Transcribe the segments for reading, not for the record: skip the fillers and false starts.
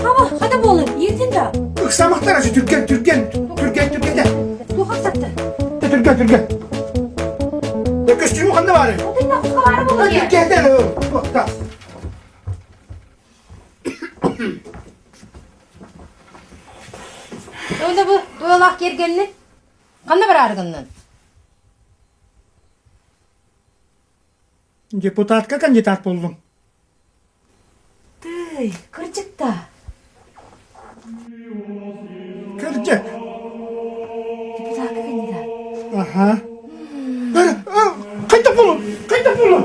Хаба, хата буолун, иирдин да. Ыксамахтар асы түргэн, түргэн, түргэн, түргэн. Туох ыксатты? Түргэн, түргэн. Көстүүм ханна баары? Отунна куска баары буолун. Түргэн, түргэн. Онда бу дуолаах киэргэнни. Ханна бараары гыннын? Депутатка кандидат болдум. Тый, кырдьык да. Кырдьык. Депутатка кандидат. Аха. Қайда болун? Қайда болун?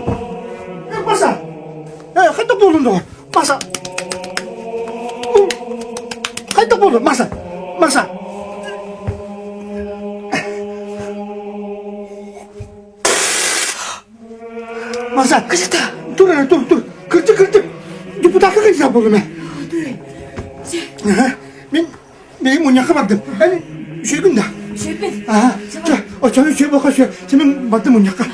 Баса. Қайда болун доғар? Маса. Қайда болун? Маса. Маса. Маса. Кырдьыкта. Тур, тур, тур. Кырдьык, кырдьык. Депутатка кандидат болдум. Мен Бэйим мунньахха бардым. Эн үчүгүн да? Үчүгүн. Аа, очону үчүгэй буолха үчүгэй. Сэмэн бардым мунньахха.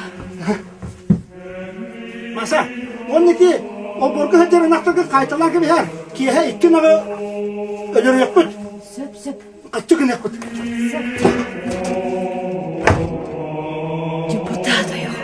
Маса, онники олбуорга сылдьар ынахтарга хаайталаан кэбиһэр. Киэһэ икки ынаҕы өлөрүөхпүт. Сөп, сөп. Хаччы гыныахпыт. Сөп. Депутат ойоҕо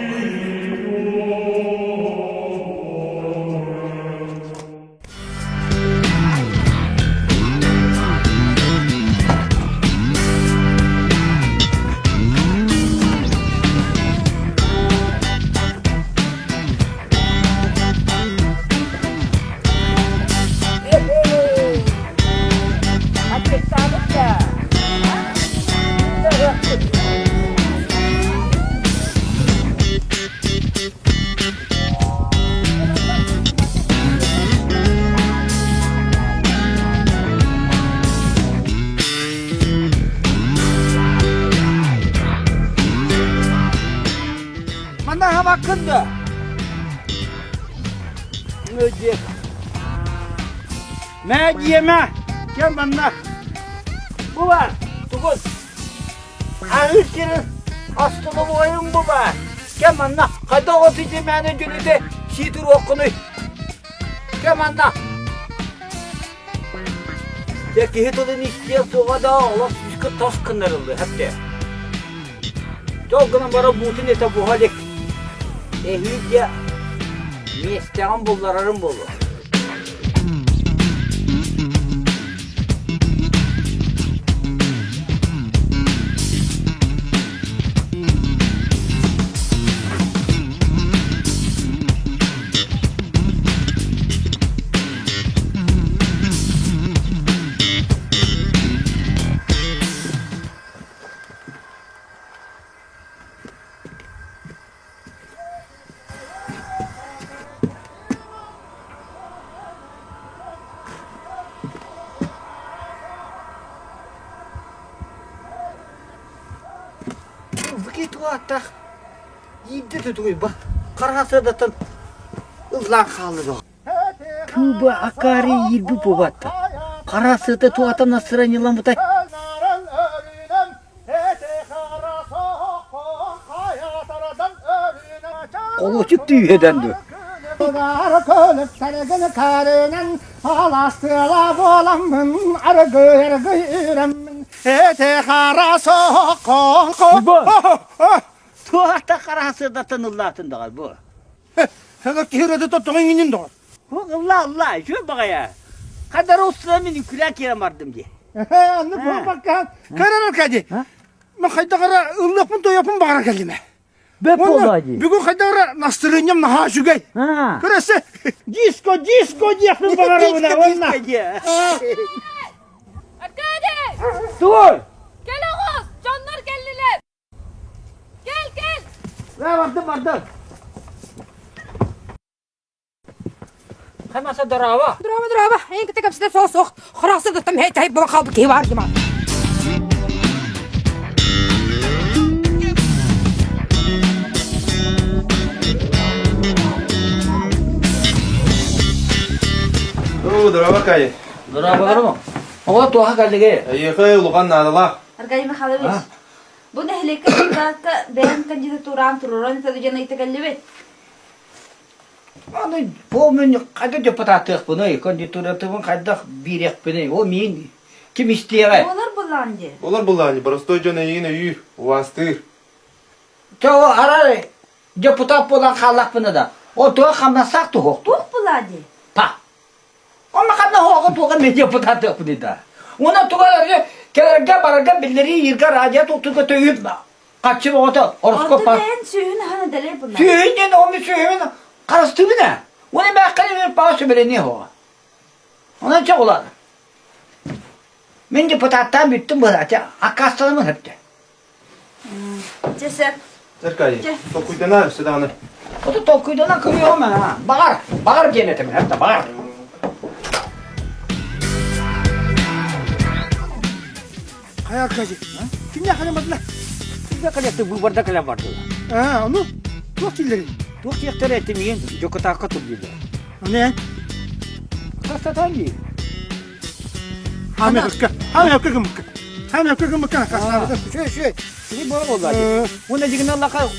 Манна хабаккын да. Мөдье. Мэ диэмэ. Кем манна. Бу бар. Тугун. Аһыы сирин остолобуойум бу баар. Кэм манна хайдах от итимээни дьүлүтэ сии туруоххунуй? Кэм манна. Дьэ киһи тылын истиэ суоҕа да олох сүүскэ тос гыннарыллы хэптэ. Дьол гынан баран буутун этэ буһа илик. Эһиил дьэ миэстэҕин булларарым буолуо. Туаттах иирдэ тутуйба хараха сыадаттан ыллаан хаалла Тыба акаары иирби буолбатта. Хара сыата туата настроениеламмытай. Холуочук түйүһэдэн дуо? Туата хара сыадаттан ыллаатын даҕай бу. Киһи тоттоҕун иҥинин доҕор. Ылла ылла үчүгэй баҕайа. Хадара устуна мин үкүлээн киирэн бардым дии. Анны буолбакка көрөр Аркадий. Мен хайдах эрэ ыллыахпын тойоппун баҕара кэллим. Бэп буолла дии. Бүгүн хайдах эрэ настырыанньам наһаа үчүгэй. Көрөсө диско диско диэхпин баҕарабын уонна. Аркадий! Туй! Кэл оҕус! Дьоннор кэллилэр! Кэл, кэл! Бардым, бардым. Хамаса дорово. Дорово, дорово. Эйин кытта кэпсэтэ суох суох. Хороосу дыттам хэй тай була хаалбыт киһи баар дьима. Оо, дорово, Кай. Дорово, дорово. Оҕо туоха кэллиги? Эйиэхэ улахан наадалаах. Аркадий Михайлович. Бу нэһилиэккэ депутатка бэйэм кандидатураан туруоран ыытады диэн ыйыта кэллибит. Аны ол мин хайдах депутаттыахпыный, кандидатуратыбын хайдах биэриэхпиний, ол миин ким истиэҕэ? Буолар буллаҕын дии. Буолар буллаҕын боростуой дьон эйигин өйүүр, убаастыыр. Чэ ол арай депутат буолан хааллахпына да, ол туох хамнастаах туһуох Туох булаа дии? Па. Онно ханна оҕо туоҕа мен депутаттыахпыный да. Уонна туга кэлэргэ барарга биллэрии иргэ радио туттуга төйүп Хаччы оҕото ороскуоп Орто бэйэн сүөһүн аһын эдэлэй булла. Сүөһүн диэн оҕом сүөһүн харыстыыбын ээ. Уонна мээххэ мен паа сүбэлэниэ оҕо. Онон чэ улар. Мин депутаттаан бүттүм быһаача аккаастанамын хөптө. Чэ сөп. Аркадий, толкуйданаар өссө даҕаны. Ото толкуйданан көрүөҕүм аа. Баҕар, баҕар диэн этим, хөптө баҕар. Хайа Аркадий, кимнээх кэлэн бардылар? Кимнээх кэлиэхтэ быыбарда кэлэн бардылар. Аа, ону туох дииллэрий? Туох диэхтэрэ этим иин дьокутаакка тур дииллэр. Аны эн? Хастатан дии. Хаамай хөккө, хаамай хөккө гыммыкка. Хаамай хөккө гыммыкка хастаабыта. Шөй, шөй. Сини буола буолла дии. Уна дигиналлаха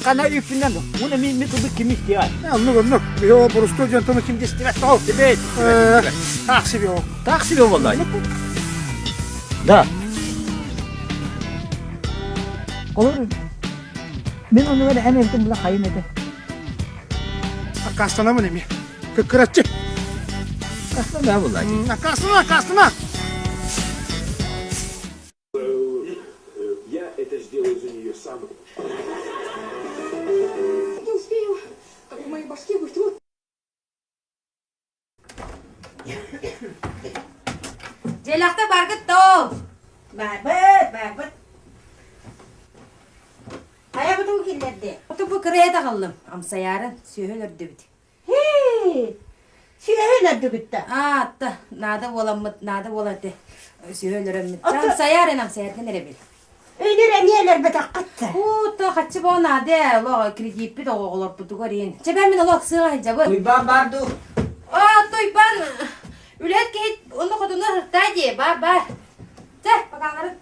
хана үппүнэн, уна ми ми кылбыт ким истиэ. Оннук, оннук. Биһи борустуой дьонтон ким дистибэт тоҕо. Тибет. Таах себе ол. Таах себе буолла. Да. Олор мен онугар эн эрдим була хайын этэ. Аккаастанамын эмиэ. Кыккыраччы. Аккаастана була. Аккаастана, аккаастана. Я это сделаю за нее сам. Не успею, как в моей башке будет вот. Дьиэлээхтэ баргыт доо. Барбыт, барбыт. Хайа бутуу киллэрди? Оту бу кырыйа таҕыллым. Амсайаарын сүөһүн өрдүбүт. Хи! Сүөһүн өрдүгүттэ. Аатта, наада буоламмыт, наада буолар этэ. Сүөһү өлөрөммүт. Амсайаарын амсайартан эрэ бил. Өйдөр эмиэ өлөрбөтөххүт. Уу, хаччы боо наада, олох кредиппит оҕолорбутугар иин. Чэ, мин олох сыаҕа сылдьабын. Уйбаан баар дуу? Аа, Туйбаан, үлэһит киһи онно хотуну сыртаа дии, бар, бар. Чэ, покаларын.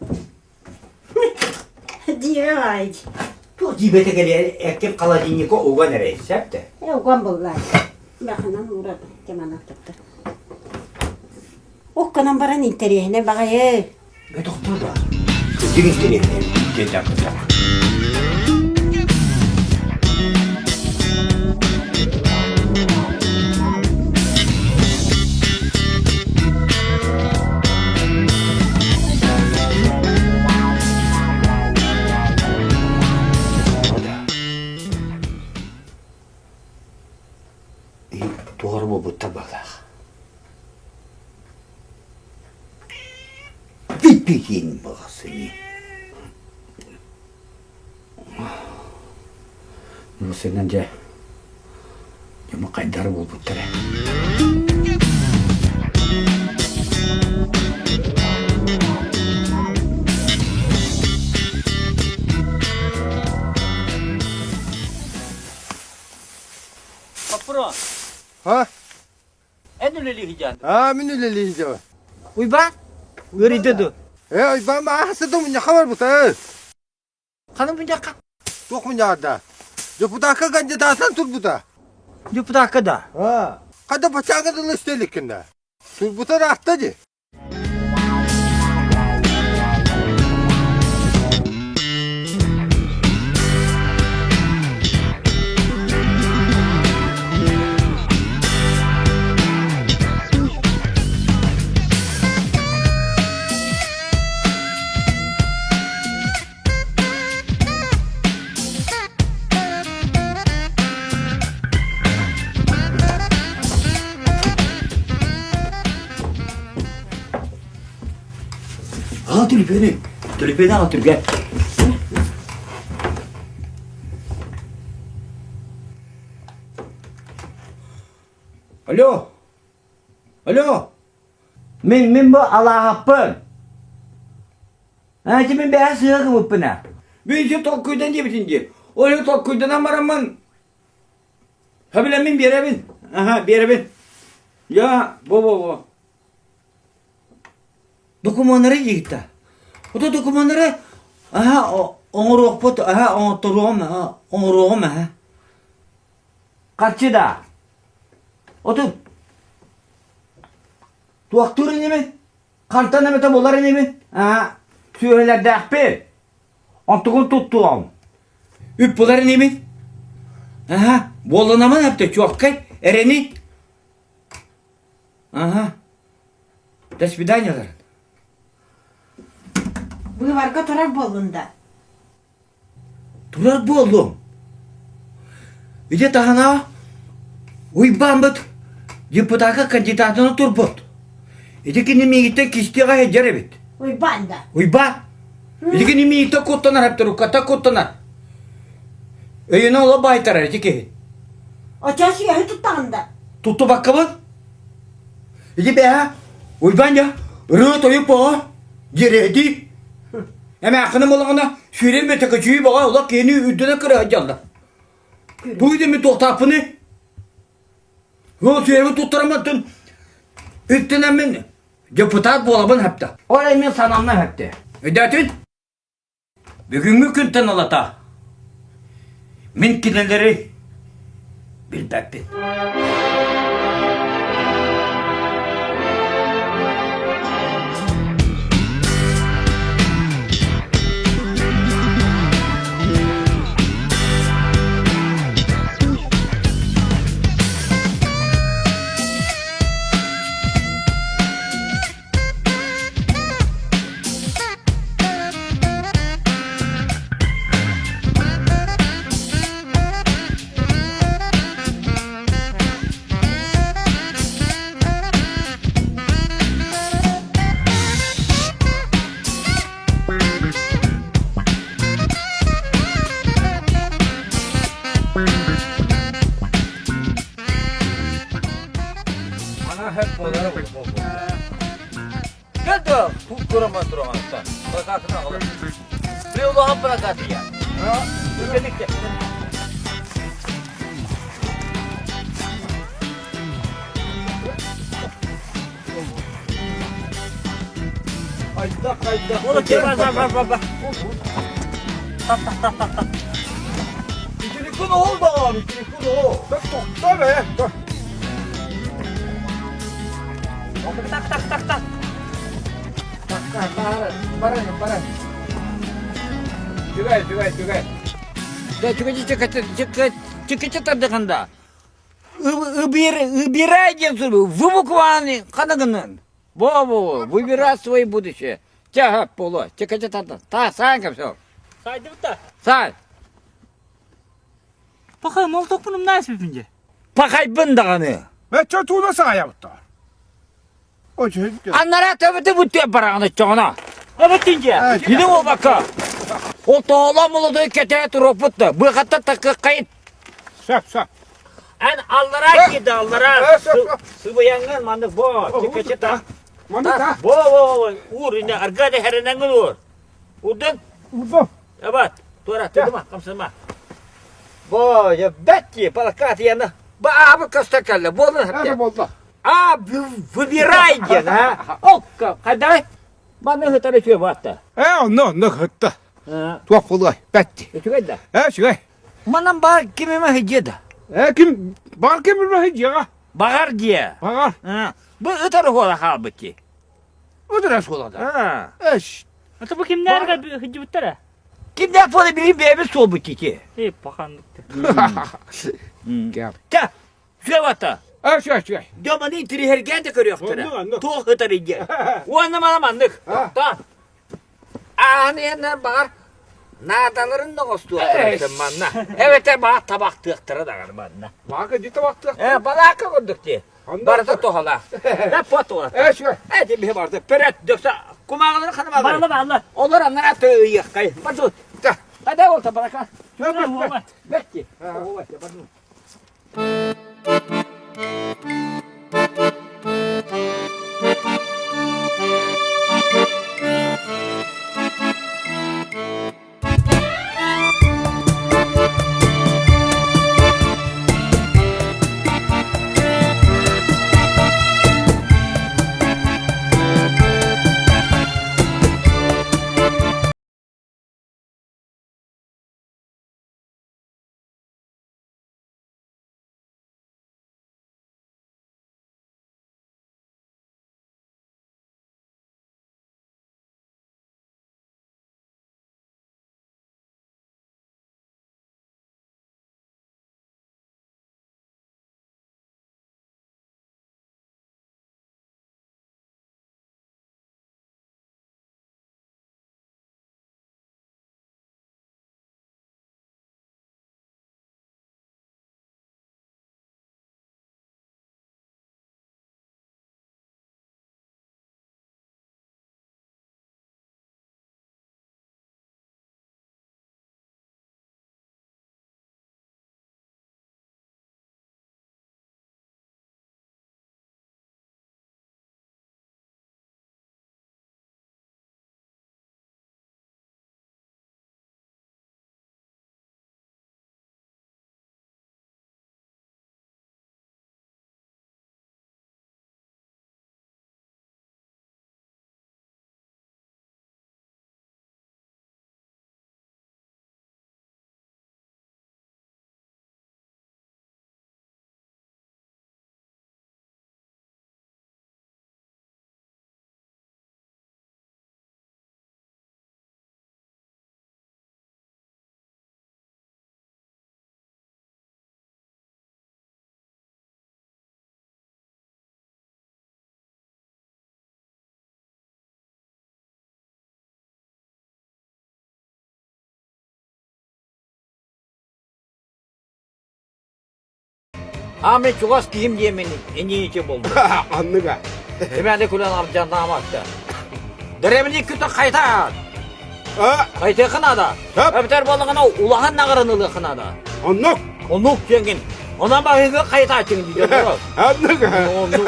Дьиэ аайы. Туох дьиибэтэ кэлиэ эркин холодильникка уган эрэй, сөп да? Э, уган буллаа. Баханан уурабын, кеманан туттар. Укканан баран интэриэһинэй баҕайы. Бөтөхтөр да. Кырдьык интэриэһинэй диэн Туох буолбуттар баҕалаах. Бүппүтүн баҕасыни. Мусынан дьэ дьомо хайдары буолбуттара. Папро. Ha? Эн үлэлииһидьаан. Аа, мин үлэлииһидьэбин. Уйбаан? Ыарыйда ду? Э, Уйбаан бааһасы да мунньахха барбыта. Ханан мунньахха? Туох мунньаҕарда? Депутакка кандидатан турбута. Депутакка да? Аа. Хада бачаага дылы истеликкин да. Турбута ыраатта ди. Аҕа түлүпүөнү, түлүпүөнү аҕа түргэн. Алло! Алло! Мин мин бу алааһаппын. Ити мин бэйэ сыа гыммыппын ээ. Мин ити толкуйдан диэбитин дии. Ол иһин толкуйданан бараммын Сөбүлэммин биэрэбин. Аха, биэрэбин. Я, бо-бо-бо. Докумуоннары диигитта. Ото докумуоннары Аһа оҥоруохпут, аһа оҥотторуом, оҥоруоҕум аһа. Харчы да. Отун. Туохтуур инибин? Хантан эмэтэ булар инибин? Аа, сүөһүлэрдээхпин. Онтугун туттуом. Үп булар инибин? Аһа, буоллунамын эптэ чуоккай, эрэни. Ага. До свидания, Быыбарга турар буоллун да? Турар буоллум. Ити таһына Уйбааммыт депутакка кандидатына турбут. Ити кини миигиттэн кистиэҕэ сылдьар эбит. Уйбаан да? Уйбаан. Ити кини миигиттэн куттанар эптэр, куттанар. Өйүнэ оло баайтарар ити киһи. Оччо сүөһү туттаҕын да? Туттубаккабын. Ити бэһэ Уйбаан дьэ ырыа-тойук боҕо дьиэрээтии. Эмээххиним олоҕуна сүүрэн бөтөкөчүйүү боҕо олох киһини үрдүнэн көрө сылдьаллар. Бу идэ мин туохтаахпыный? Ол сүөһү туттараммын үттэнэммин депутат буолабын хэптэ. Ол мин санамна хэптэ. Өйдөөтүн? Бүгүҥҥү күнтэн ылата мин кинилэри билбэппин. Кэлдэ туттурама турамаста. Прокатын аҕалар. При улахан прокатыйа. Түргэнникте. Айдах, айдах. Бар, бар, бар, бар, бар. Тат, тат, тат, тат, тат. Итиниккин ол даҕаны, итиниккин ол. Тохто бе. Так, так, так, так. Баран, баран. Түгэй, түгэй, түгэй. Да, чүкэ, чүкэ, тардыгында. Ыбирай диэн суруй, выбукваны ханагынан. Во-во, выбирай свое будущее. Тяга поло, чекача тарда. Та, саанка все. Сайдыбыта. Сай. Пахай, молтокпун умнаас бипинже. Пахайбын даҕаны. Мэтчэ тууна саайабытта. Аннара төбөтө бүттүө бараҕын оччоҕуна. Эбэтинже. Били буолбакка. Ол тоолоо молодой кэтээ туруоппут да, быахаттан таккыаххайын. Сөп, сөп. Эн аллараа киирдэ, аллараа. Сыбыйаҥҥын маннык бо, чикачы та. Маннык та. Бо, бо, уур, инне арга да хэрэнэҥҥин уур. Урдун? Урдун. Эбат, туора, тутума, хамсыма. Бо, я бәтти, палакат яна. Ба, абы көстө кэллэ, буолун Это болду. А, выбирай диэн, а? Окка, хайдай? Маны хытары үчүгэй баатта. Э, онно, онно хытта. Туох буолуой, бәтти. Үчүгэй да? Э, үчүгэй. Манан баар ким эмэ хыдьыа да? Э, ким, баар ким эмэ хыдьыаҕа? Бағар дие. Бағар. Бу ытар хуола хаалбыт дии. Ытар суола да. Эш. Ата бу кимнээр хыдьыбыттара? Кимнээх буола билин бэйэбит суолбут дии. Эй, паханнык. Та, Сүөбата. Э, сүө, сүө. Дьоманы интириһэргээн да көрүөхтэрэ. Туох ытар диэн. Уонна мана маннык. Та. Ааны баҕар наадаларын да оҥостуохтара манна. Эбэтэр баҕар табахтыахтара даҕаны манна. Баҕа дии табахтыах. Э, балаакка курдук дии. Барыта туһалаах. Э, потула. Э, сүө. Э, дии барда. Перет дөксө кумааҕылары ханамалар. Баалла, баалла. Олор аннара тыйыаххай. Бардут. Қайда ол табарака? Бәтти. Бәтти. Аамай чугас киһим диэмин инники болду. Анныга. Эмээде күлэн ардьаннааматта. Дэрэбини күтэ хайта. Хайтыахха наада. Эбэтэр буоллаҕына улахан наҕаран ылыахха наада. Оннук. Оннук диэҥҥин. Онон баһыыга хайтааччыҥ диэн. Аннык. Оннук.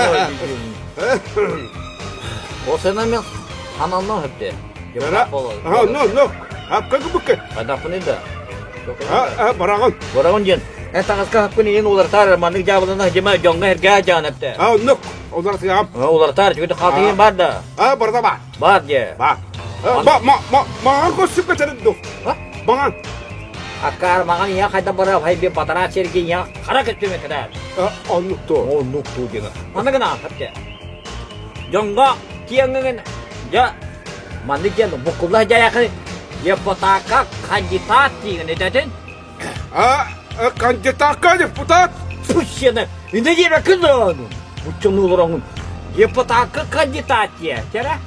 Осена мен ханална хөптө. Оннук. Апка гыбыкка. Хайдахпыный да. Бараҕын. Бараҕын диэн. Эн таҥаска хапкын иин уларытаар маннык дьаабылана дьима дьоҥҥо эргээ дьаан эптэ. Оннук. Уларытыам. Уларытаар чүгүтэ хаатыйын бар да. А барда ба. Бар дьэ. Ба. Ба ма ма маҕан көссүп көтөрүн ду. Маҕан. Аккаар маҕан ийэ хайда бара хайби батара сирги ийэ хара көттүмэ кэтэр. Оннук ту. Оннук ту диэн. Манна гына хапте. Дьоҥҥо киэҥҥин дьэ маннык диэн буккулла дьайахы депутакка кандидат диэн этэтин. А кандидатка депутат. Пущена. Инде диэбэккин да Буччуну олороҥун. Депутакка кандидат диэ. Тера?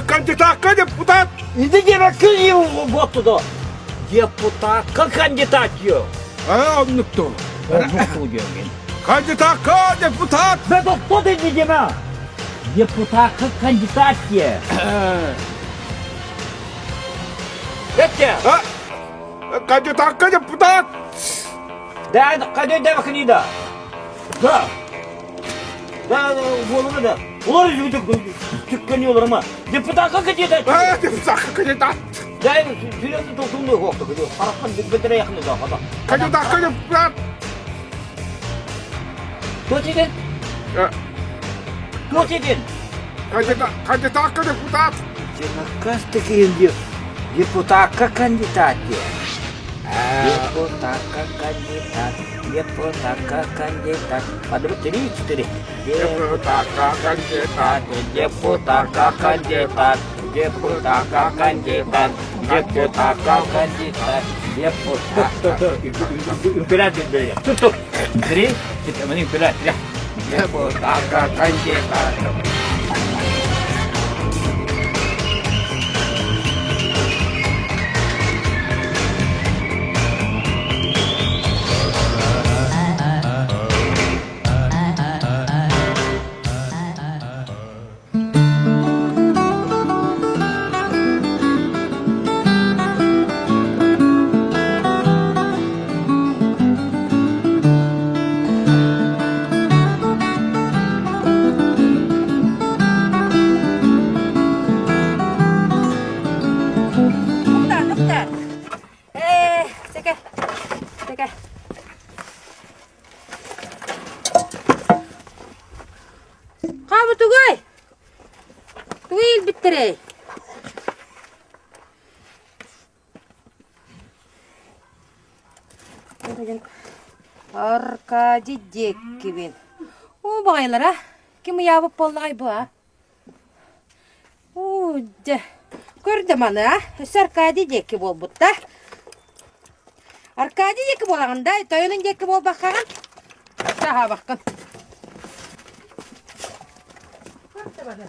Кандидатка депутат. Инде диэбэккин буотту Депутакка кандидат диэ. А, оннук ту. Оннук ту диэн. Кандидатка депутат. Бе тохто дэнни диэмэ. Депутакка кандидат диэ. Эттэ. Кандидатка депутат. Да, кандидат да. Да. Да, буолума да. Олар түккени оларма. Депутатка кандидат. А, депутатка кандидат. Да, сүрөтү толтуңду хокту. Хараххан беттере якын да хата. Кандидатка депутат. Туох диэн? Туох диэн? Кандидатка депутат. Хас такие депутатка кандидат Депутатка кандидат, депутатка кандидат. Подруг три, четыре. Депутатка кандидат, депутатка кандидат, депутатка кандидат, депутатка кандидат, депутат. Үҥкүүлээн Тур, тур. Три, четыре, үҥкүүлээн. Депутатка кандидат. Тоқтар, тоқтар. Э, Сэкэ. Сэкэ. Хаабы тугуй? Тугуй илбиттэрэй? Аркадий диэккибин. Уу баҕайылара, ким ыйаабыт буоллаҕай бу а? Уу дьэ, көрдө маны а, өссө Аркадий диэки буолбут да. Аркадий диэки буолаҕын да, тойонун диэки буолбаккаҕын, саһаабаккын. Көрдө маны.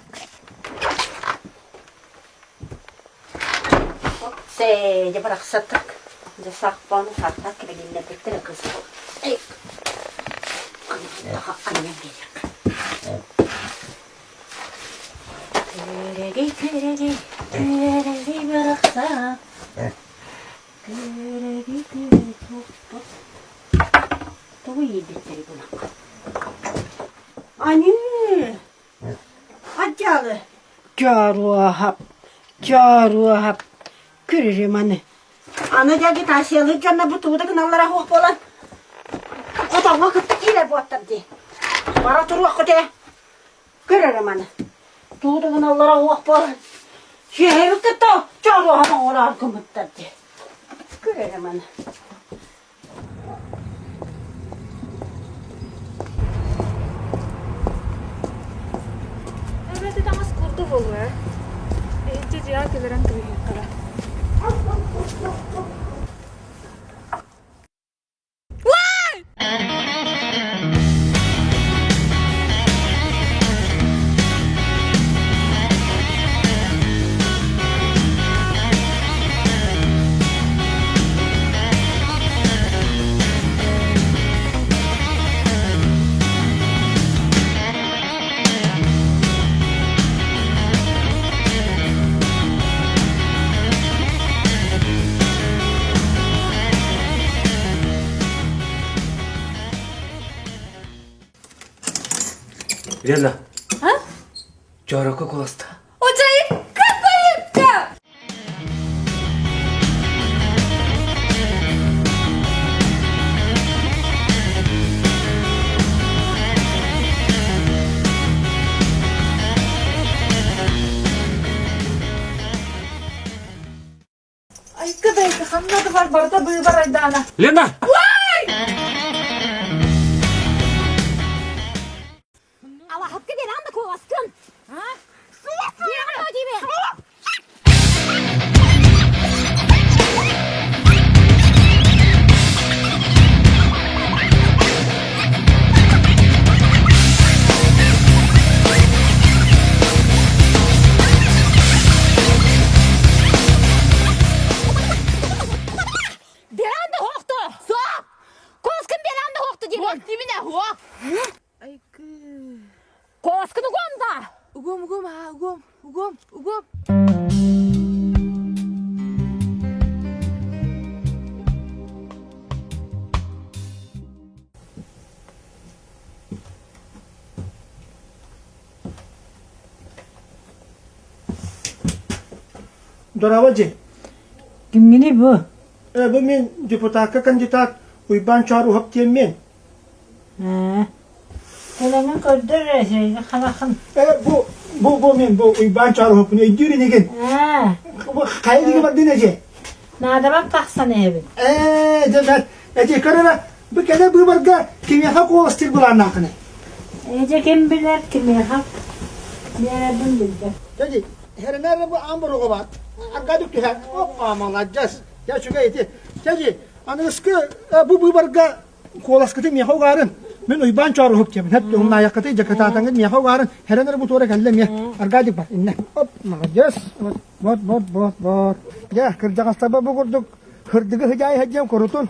Дьэ барахсаттык, дьэ сахпааны сааттаах кэбилиннэрбиттэр кыс анньан биэриэххэ. Күөрэгэй, күөрэгэй, күөрэгэй барахсан, күөрэгэй, күөрэгэй тугу иирбиттэрий бунакка? Аныы, Адьалы Дьоруоһап, Дьоруоһап, күрүрүм аны. Аны дьэ агитациялыыр дьонно бу тугу да гыналлара суох буолан, хотоҥҥо кытта киирэр буоттар дии. Бара туруоххут ээ. Көрөрүм аны. Тугу да гыналлара суох буолан, сүөһэбит кытта Дьоруоһап оҥороор гыммыттар дии. Көрөрүм аны. Эбэтэ таҥас курду буолуо ээ. Иһиччэ дьиэҕэ киллэрэн кэбиһиэххэ. Лена. А? Чорокко куласта. Очайыкка сайыкка! Айка да айка, ханна да бар, барыта быыбар айдаана. Лена! Алахапка беран да куоласкын. А? Биэҕэ диибэ. Беранды хоқты! Соқ! Коскын беранды хоқты деймін! Тиміне хоқ! Айкы. Коскын угом да! Угом, угом, а, угом, угом, угом. Дорообо дьи. Кимҥиний бу? Э, бу мин депутакка кандидат Уйбаан Чооруһап диэммин. Ээ. Кэлэҥҥин көрдөр эрэ, харахын. Э, бу, бу, бу мин, бу Уйбаан Чооруһаппын өйдүүр инигин. Ээ. Бу хайа диги бардын эдьи? Наадабар тахсан эһэбин. Ээ, дьэ, бэрт. Эдьи, көр эрэ, бу кэлэ быыбарга кимиэхэ куоластыыр былааннааххыный? Эдьэ ким билэр, кимиэхэ биэрэрбин билбэт. Дьэ, Хэрэнээр бу аан боруга бар. Арга түһэр. Оппа, маладьас. Дьэ, үчүгэй ити. Дьэ, аныгыскы бу быыбарга куоласкытын миэхэ угаарын. Мин Уйбаан Чооруһук диэбин. Хэт умнаайаххытый дьакытаатаҥҥыт миэхэ угаарын. Хэрэнэр бу туора кэллэ эмиэ. Аргадик бар. Иннэ. Оп, маладьас. Вот, вот, вот, вот, вот. Дьэ, кырдьаҕастарба бу курдук хырдыгы хыдьаай хадьыам курутун.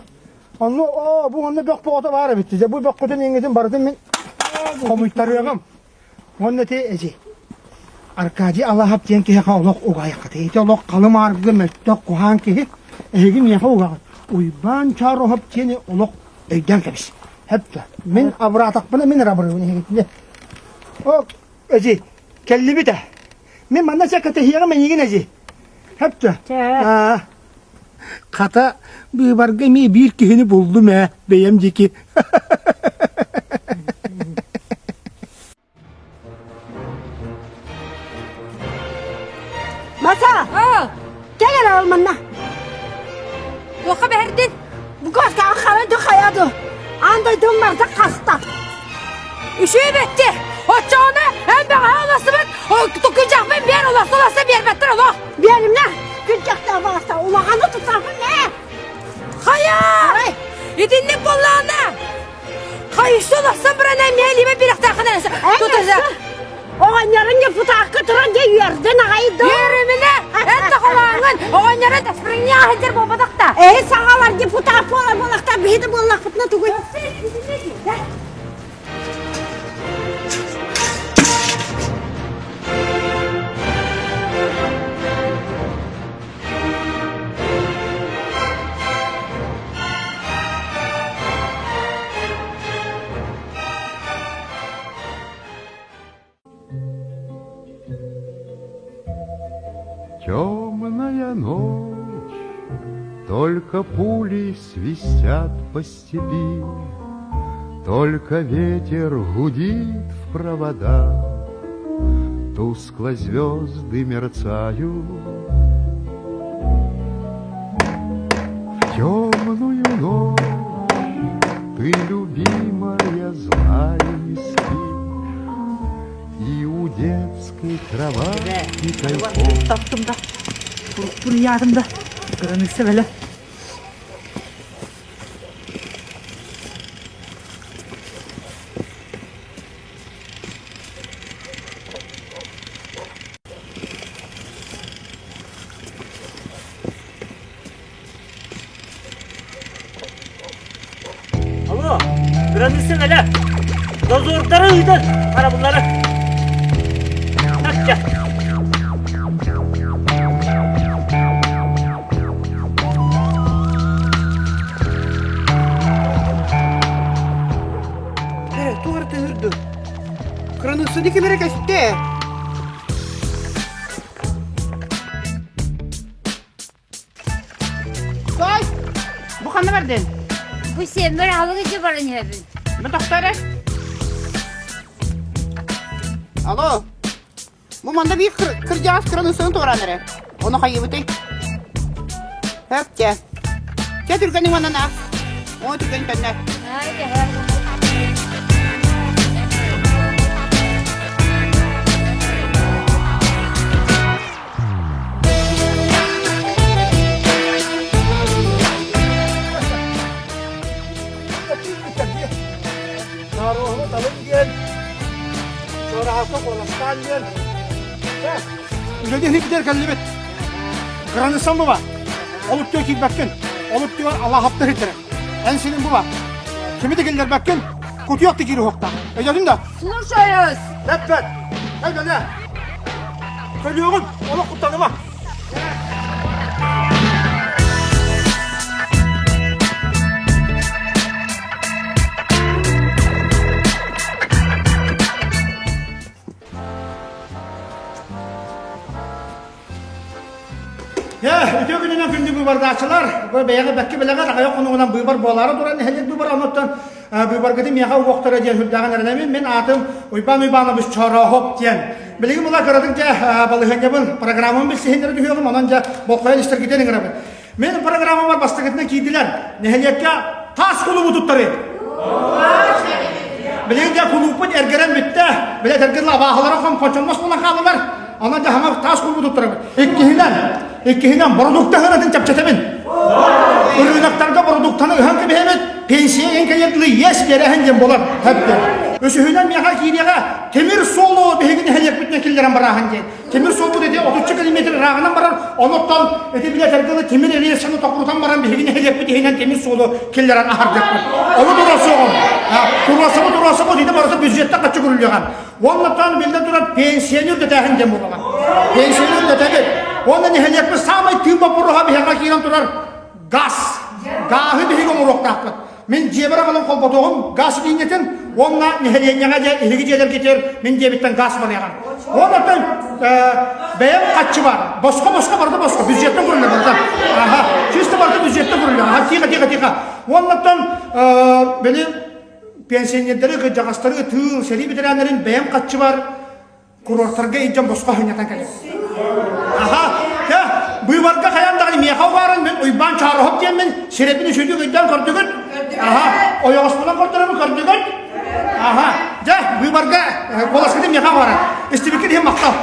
Онну, оо, бу онно бөх боҕото баар эбит. Дьэ, бу бөххүтүн иҥҥитин барытын мин хомуйтарыаҕым. Уонна ити эдьи Аркадий Алаһап диэн киһиэхэ олох угаайаххытый. Ити олох халы-мааргы мөлтөх куһаан киһи. Эһиги миэхэ угаҕыт. Уйбаан Чооруһап диэни олох өйдөөн кэбис. Хэптэ. Мин абыраатахпына мин эрэ абырыыбын эһигитинэ. О, эдьи, кэллибит ээ. Мин манна чэ кэтэһиэҕим эйигин эдьи. Хэптэ. Аа. Хата, быыбарга эмиэ биир киһини буллум ээ, бэйэм диэки. Маса! Кэл эрэ ол манна. Туохха бэһэрдин? Бу куоска хара ду хайа ду. Аан дойдум барда хаста. Үчүгэй бэтти. Оччоҕуна эн бэҕэһээ уласыбыт туккунчахпын биэр уласа уласа биэрбэттэр олох. Биэримнэ. Күнчэхтэ баласта улаханы тутарбын ээ. Хайа! Итинник буоллаҕына хайыста улассан баран эмиэ илиибэ биэрэхтээххин эрэ тутаса. Оҕонньорун депутакка туран дьэ үөрдүн аҕай доо. Үөрүмүнэ эн да холооҥун оҕонньору таспырыҥньаа сылдьар буолбатах да. Эһи саҥалар депутат буолар буолахтар биһи да буоллахпытына тугуй? Темная ночь, только пули свистят по степи, Только ветер гудит в проводах, Тускло звезды мерцают. В темную ночь ты, любимая, знаю, не спишь, И у детской кровати тайком Таптым да, куруппун ыйаатым да, кыраныысса бэлэ. Алло, кыраныысса бэлэ. Дозордары ыытан, харабыллары. Тахча. Ээ, туох эрэ тыһырды. Кыраныысса Кини ким эрэ көстө. Сой! Бу ханна бардын? Бу сиэммэр аһылык илдьэ баран иһэбин. Бу тохтоо эрэ. Алло. Бу манна биир кырдьаҕас кыраныыссаны туораан эрэ. Ону хайыыбытый? Хөп чэ. Чэ түргэниҥ манан аах. Оо түргэн төннөр. Нааруоһуну талын диэн, чуораһакка куоластаан диэн. Үлэни иһин кэллибит. Кыранысан буба. Олуктуга киирбэккин. Олуктуга Аллахаптар иттэрэ. Эн синин буба. Кими да киллэрбэккин. Кутуйах да киири уһуктаах. Өйдөтүн да? Слушаюсь! Лэппэт! Кэл кэлэ! Көлүөҕүм, олох куттаныма! Дьэ, үтүө күнүнэн күндү быыбардааччылар, бу бэйэҕэ бэккэ билэҕэр аҕыйах хонугунан быыбар буолаары туран нэһилиэк быыбара онуттан быыбаргытын миэхэ угуохтара диэн сүрдээҕин эрэнэбин. Мин аатым Уйбаан Уйбаанабыс Чорооһоп диэн. Билигин була кыратык дьэ балаһыанньабын, программабын билсиһиннэрэ түһүөҕүм, онон дьэ болҕойон истэргитин ыҥырабын. Мин программабар бастакытынан киирдилэр. Нэһилиэккэ таас кулуубу туттарыы. Билигин дьэ кулууппут эргэрэн бүттэ. Билэ этэргин абааһылара хомхончоннос буолан хааллылар. Онон дьэ хаҥа таас кулуубу туттарабыт. Иккиһинэн, иккиһинэн бородуукта ыһынатын чэпчэтэбин. Ырыынактарга бородууктаны ыһан кэбиһэбит, пенсия иһин кэлиэр дылы иэс биэрэһин диэн буолар. Үсүһүнэн миэхэ киириэҕэ тимир суолу биһиги нэһилиэкпитинэн киллэрэн барааһын диэн. Тимир суолбут ити отучча километр ырааҕынан барар, онуттан ити билэтэргэ дылы тимир рельсаны токурутан баран биһиги нэһилиэкпит иһинэн тимир суолу киллэрэн аһардыахпыт. Ону туруорсуоҕум. Туруорсабыт, туруорсабыт, ити барыта бюджеттан хаччы көрүллүөҕэ. Уоннаттан биллэн турар пенсияны үрдэтээһин диэн буолуоҕа. Пенсияны үрдэтэбит. Уонна нэһилиэкпит саамай тыын боппуруоһа биһиэхэ киирэн турар газ. Гааһы биһиги оҥоруохтаахпыт. Мин дьиэбэр аҕалан холботуоҕум газ линиятын уонна нэһилиэнньэҕэ дьэ эһиги дьиэлэргитигэр мин дьиэбиттэн газ барыаҕа. Онон бэйэм хаччы бар. Босхо босхо барыта босхо бюджеттан көрүллэр барыта. Аха, чисто барыта бюджеттан көрүллэр. Аха, тихо тихо тихо. Уоннаттан били пенсионердары, кырдьаҕастары, тыыл, сэрии ветераннарын бэйэм хаччы бар курортарга илдьэн босхо сынньатан кэлэр. Аха, дьэ, быыбарга хайаан даҕаны миэхэ убаарын мин Уйбаан Чаароһоп диэммин сирэбин үчүгүйдүк өйдөөн көрдүгүт? Аха, ойоҕоспунан көрдөрөбүн көрдүгүт? Аха, дьэ, быыбарга куоласкытын миэхэ убаарын. Истибиккит иһин махтал.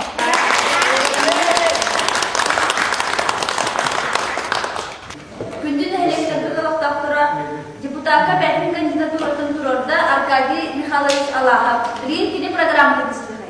Күндү нэһилиэктэрбит олохтоохторо, депутакка бэйэтин кандидатуратын туруорда Аркадий Михайлович Алахов. Билигин кини программатын истиэхэйин.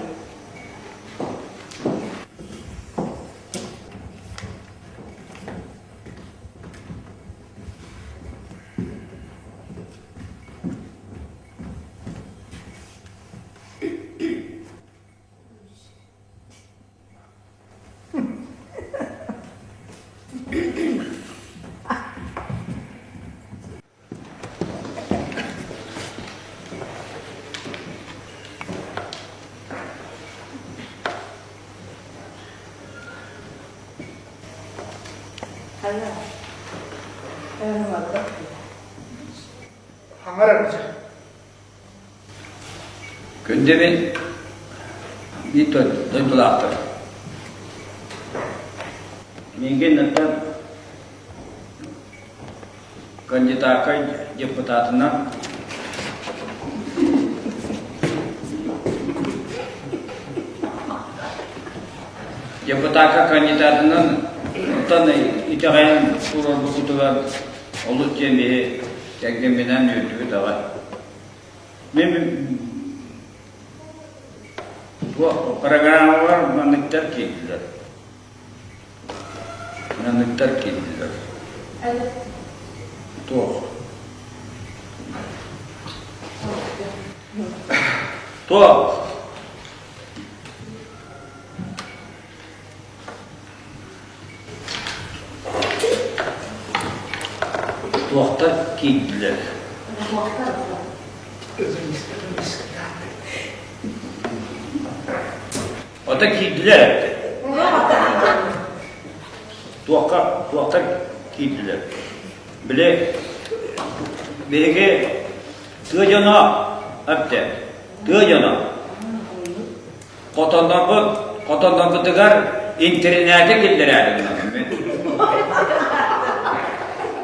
Күндэбин биир дойдулаахтар. Миигин аттан кандидакка депутатынан депутакка кандидатынан оттон итэҕэйэн туруорбуккутугар олус диэн биһи кэргэмминээн үөрдүбүт аҕай. Мин бу программалар манныктар киирдилэр. Манныктар киирдилэр. Туох? Туох? Туохтар киирдилэр? Ото киирдилэр эттэ. Туохха, туохтан киирдилэр? Били, биһиги тыа дьоно эптэ, тыа дьоно хотоннорбут, хотоннорбутугар интэринээти киллэрээри гынабын мин.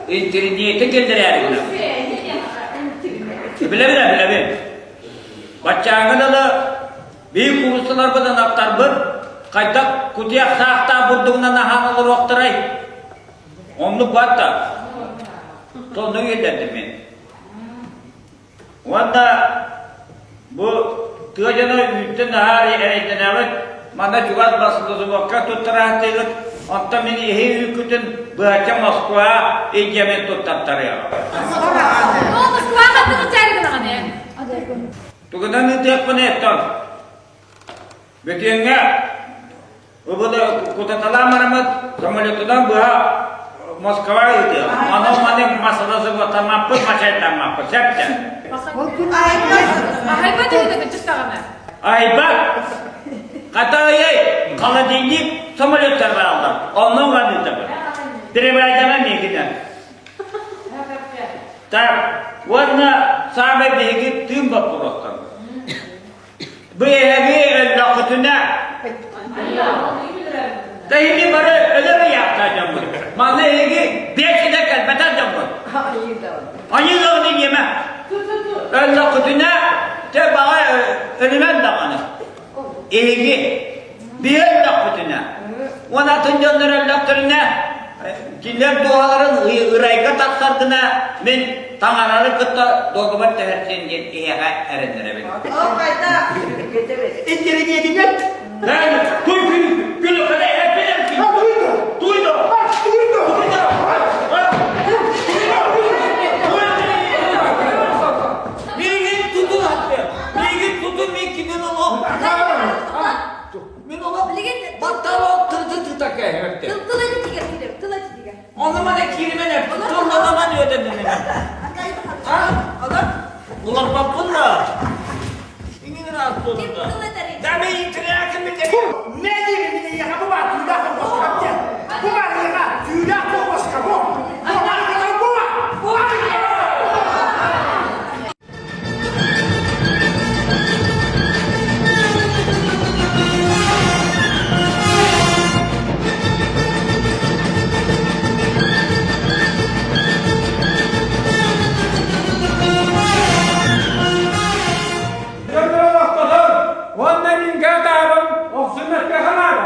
Интэринээти киллэрээри гынабын. Билэбин, билэбин. Баччааҥҥа дылы Биир кууруссаларбын ынахтарбын хайдах кутуйах саахтаах бурдугунан аһаан олоруохтарай? Оннук барта. Сонно киллэрдим мин. Уонна бу тыа дьоно үүттэн наһаа эрэйдэнэҕит, манна чугас басыллыбакка туттараахтыыгыт, онтон мин иһи үүккүтүн быһачча Москва илдьэмин туттартарыаҕым. Москва хаттык ыччаары гынаҕын ээ? Тугунан ыытыахпыный оттон? Бүтүҥҥэ ыбылы кутаталаан бараммыт самолетунан быһа Москва ыытыах. Маны маны масалазыватаммаппыт, мачайдаммаппыт. Сөптө. Айбат үһү кыччык даҕаны. Айбат! Хата ыйай, холодильник самолеттар бааллар. Онно уганыытабыт. Перевайдама миигинэн. Так, уонна саамай биһиги тыын боппуруостарбыт. Бу эһэги өллөххүтүнэ Тэһини бары өлөр ыйаахтаах дьоммут. Манна эһиги биэсидэ кэлбэтэх дьоммут. Аньыы даҕаны диэмэ. Өллөххүтүнэ чэ баҕа өлүмэн даҕаны. Эһиги биһи өллөхпүтүнэ уонна атын дьоннор өллөхтөрүнэ кинилэр дууһаларын ырайга тахсар гына мин таҥараны кытта дуогабар түһэрсиэн диэн эһиэхэ эрэннэрэбин. Интеллигентинэн Туй күн күн Туйду! Туйду! Миигин тутун атты! Миигин тутун мин кинин олох Мин олох баттал тырды тытака эһэрте. Тыл этитигэр киирэр, тыл этитигэр. Оны мана кииримен эп, тылланаман өтөннүнү. А, Уларбаппын да. Иҥин ыраас буолunda. Да мен интернетин билдем. Не диибин мин эйиэхэ бу баар түүлээх холбоска диэн. Бу баар эйиэхэ түүлээх холбоска бу. Бу баар бу бу. Уонна мингэ таабын охсун өккө ханаада.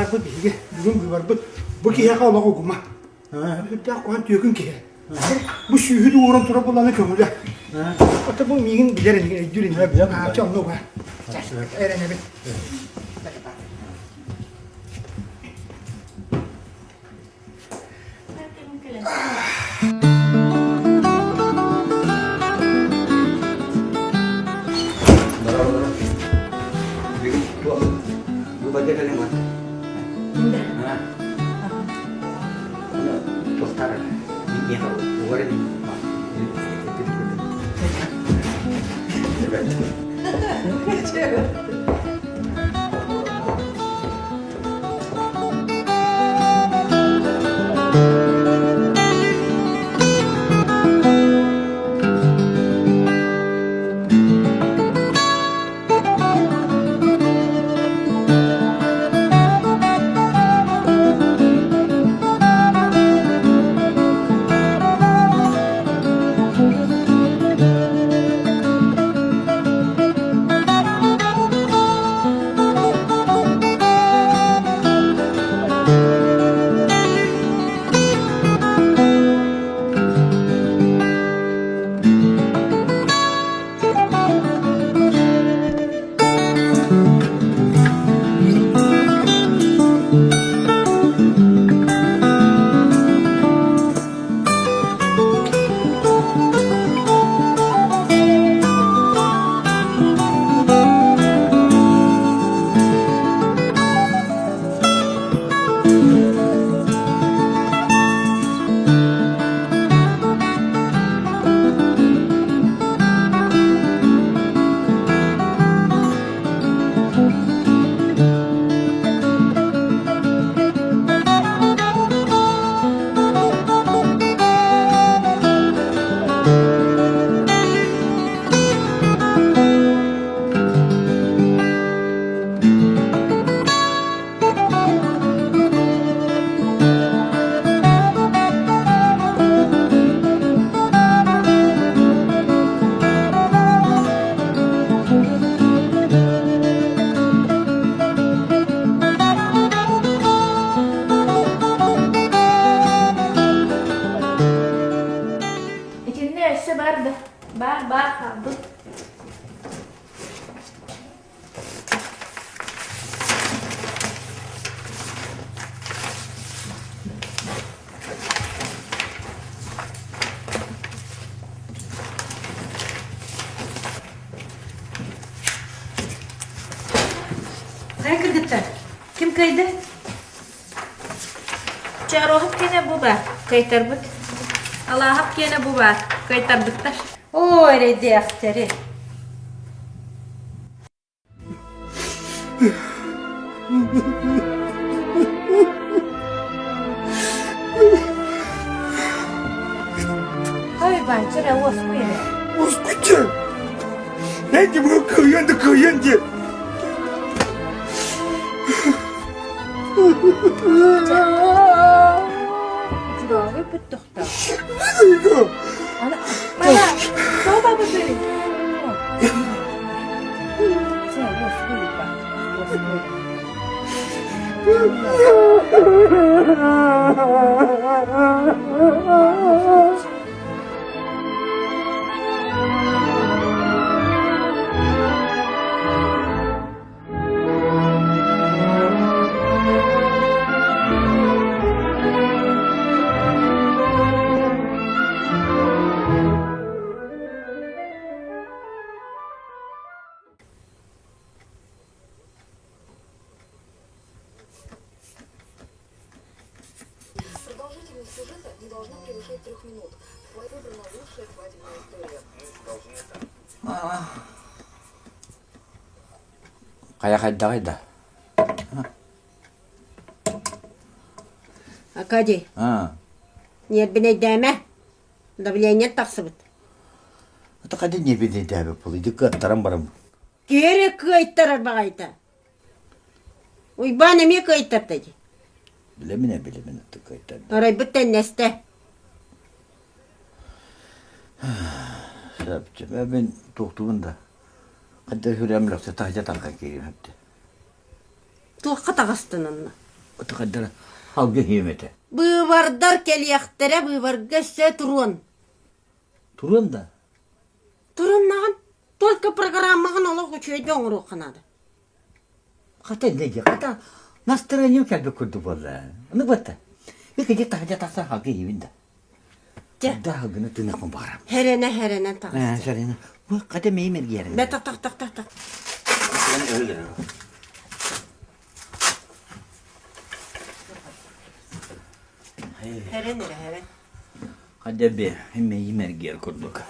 баарбыт биһиги бүгүн быыбарбыт бу киһиэхэ олох угума. Үрдээх куһан түөкүн киһи. Бу сүүһү ууран турар буланы көҥүлэ. Ото бу миигин билэр ини өйдүүр ини. Чэ онно уга. Эрэнэбин. Итиннэ өссө бар да, бар бар хаалбыт. Хайа кыргыттар, ким кыайда? Чооруоһап киэнэ бу баар, кыайтарбыт. Алааһап киэнэ бу баар, кыайтарбыттар. Оо, эрэйдээхтэри. Ой, Банчара, уоскуй эрэ. Уоскуйчу! Эти бу кыайан да кыайан диэн. Дьураҕы бүттөхтө. Мама, тоҕо бабытый? Чэ, уоскуй, уоскуй. Продолжительность сюжета не должна превышать трех минут. Выбрана лучшая свадебная история. Хайа хайдаҕый да? Акадий, ньиэрбинэйдээмэ. Давление тахсыбыт. Это хайда ньиэрбинэйдээбит буолуй? Ити кыаттаран баран. Киһи кыайтарар баҕайыта. Уйбаан эмиэ кыайтарда дии. Билэминэ, билэминэ кыайтарда. Арайбыт тэннэстэ. Сөп, мин туохтугун да Ханта хүрээм лөхсө таһдьа таҥха киириим эбит. Туохха таҕыстын онно? Отухайдара алгы иһиэм этэ. Быыбардар кэлиэхтэрэ, быыбарга өссө туруон. Туруон да? Туруннаҕын. Только программаҕын олох үчүгэйдик оҥоруохха наада. Хата иннэ дии, хата настроением кэлбит курдук буолла. Аны бытта. Икки таһырдьа тахсан халгы иһибин да. Дьэ. Да халгыны тыынахпын баҕарам. Хэрэнэ хэрэнэн таҕыс. Ээ, сэрэнэ. Хата мэйим эргийэрин. Бэ тах тах тах тах тах. Хэрэн эрэ хэрэн. Хадя би мэйим эргийэр курдук.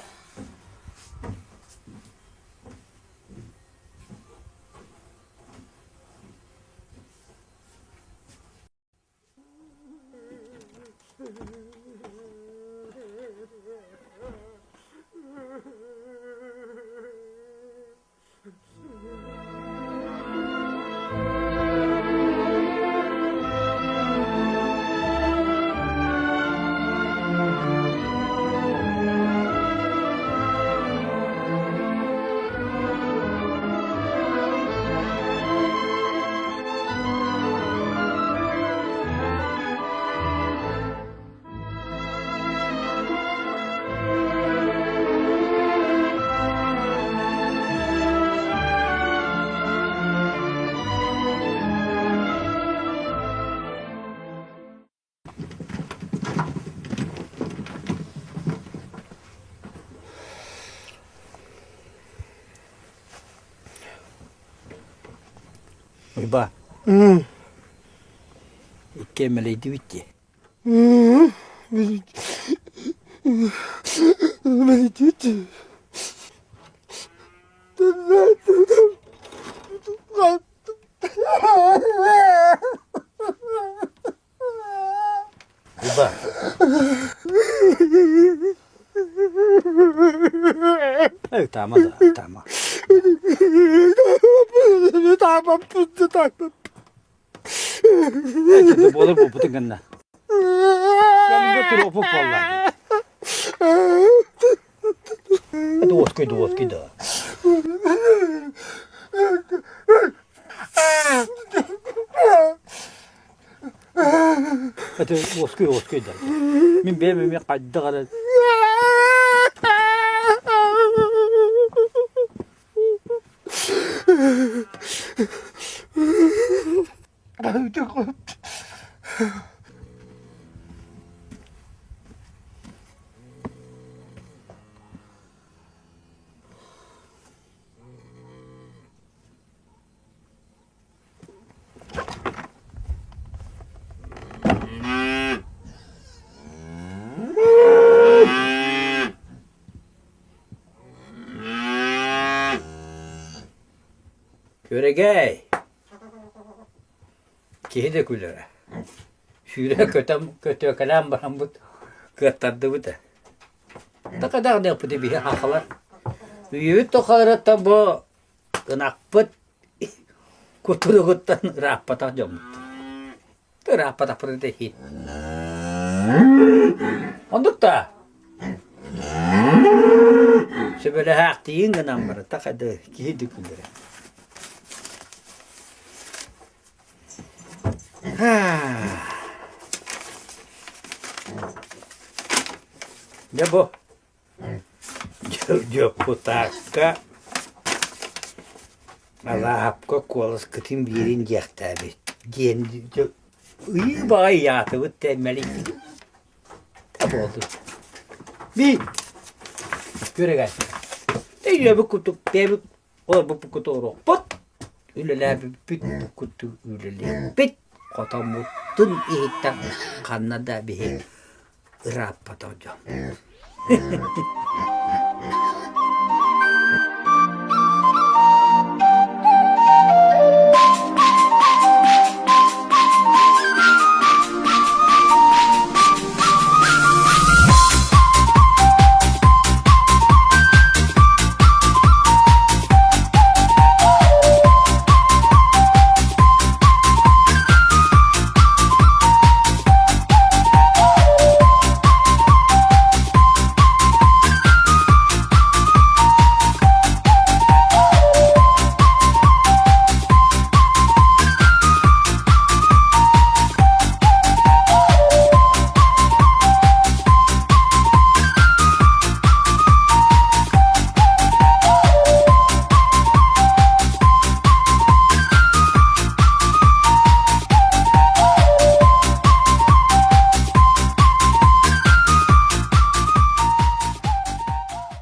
Уйба. Икки эмэлэйдибит дии. Уйба. Ытаама да, ытаама. Эчэ буолар буолбутун гынна. Кэмгэ туруоппут буолла. Это уоскуй да уоскуй да. Это уоскуй уоскуй да. Мин бэйэм эмиэ хайдах эрэ Күөрэгэй! Киһи да күлэрэ. Сүүрэ көтөн көтүөкэлээн бараммыт кыаттардыбыт ээ. Такадаах диэхпит биһи хахалар. Үйэбит тухарыттан бу ынахпыт кутуругуттан ырааппатах дьоммут. Ырааппатахпыт да иһин. Оннук да Сөбүлэһээхтиин гынан барыта хады киһи да күлэрэ. Дьэ бу дьокутаакка Алааһапка куоласкытын биэрин диэхтээбит диэн ыйыы баҕай ыйаатыбыт тэммэлий да буоллун. Би күрэгэй. Өйүөбүт курдук бэйэбит олорбуппут курдук олоруохпут. Үлэлээбиппит курдук үлэлиэхпит. Хотоммутун иһиттэн ханна да биһи ырааппатах дьон.